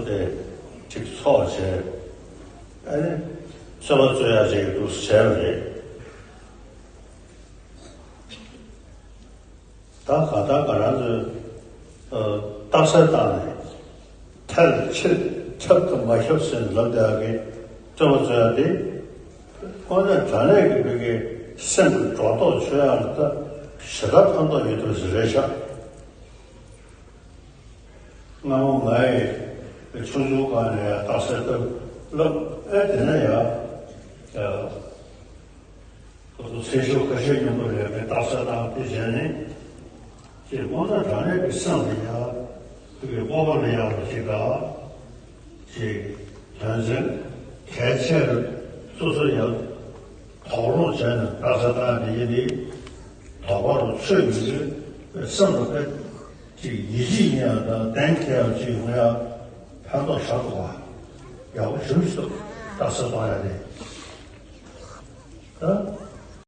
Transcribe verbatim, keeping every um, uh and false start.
དེ་གཅིག་ཚོགས་བྱས། ཨ་ནི་རྩོད་པ་རྩོད་ཡག་ཅིག་འདུག་བྱས་པ་རེད། ད་ག་ད་ག་རང་ཚོས་རྟགས་གསལ་བཏང་ནས་ཐལ་ཆེར་ཁྱབ་དང་མ་ཁྱབ་ཟེར་ལབ་བསྡད་ཡག་གི་རྩོད་པ་རྩོད་ཡག་དེ། དངོས་གནས་དྲང་གནས་ཀྱི་བོད་ཀྱི་སེམས་ཀྱི་སྒྲོ་འདོགས་ཆོད་ཡག་ལ་ད་ཞེ་དྲག་ཕན་ཐོགས་ཡོད་འདུག་ཟེར་རེད་ཤག་སྔ་མོ་ང་ཡི་ཆུང་ཆུང་སྒང་ནས་ཡང་རྟགས་གསལ་ལྟ་བུ་ལབ། ཨེ་དེ་ན་ཡང་ཁོ་ཚོ་ཚེ་ཤུགས་ཁ་ཤས་མཉམ་པོ་ལས་ཀའི་རྟགས་གསལ་བཏང་དེ་བྱས་ནས་ཅེས་དངོས་གནས་དྲང་གནས་ཀྱི་སེམས་ལ་ཡང་དེ་གི་སྤོབས་པ་ལ་ཡག་པ་ཞིག་ག་ཅིག་དོན་ཚན་གལ་ཆེར་སོ་སོ་ཡང་དོགས་སློང་བྱས་ནས་རྟགས་གསལ་བཏང་དེ་ཡིན་དེ་དོགས་པ་རུ་ཚོད་མི་འདུག་སེམས་ལ་དཔེ། ཅིག་ཡིད་ཆེས་ཡིན་ཡང་དང་གཏན་འཁེལ་ཡང་ཅིག་ཡོང་ཡ་ཕན་ཐོགས་ཤར་འདུག་བ། ཡག་པོ་ཞེ་པོ་ཞིག་འདུག་རྟགས་གསལ་གཏོང་ཡ་དེ། ད་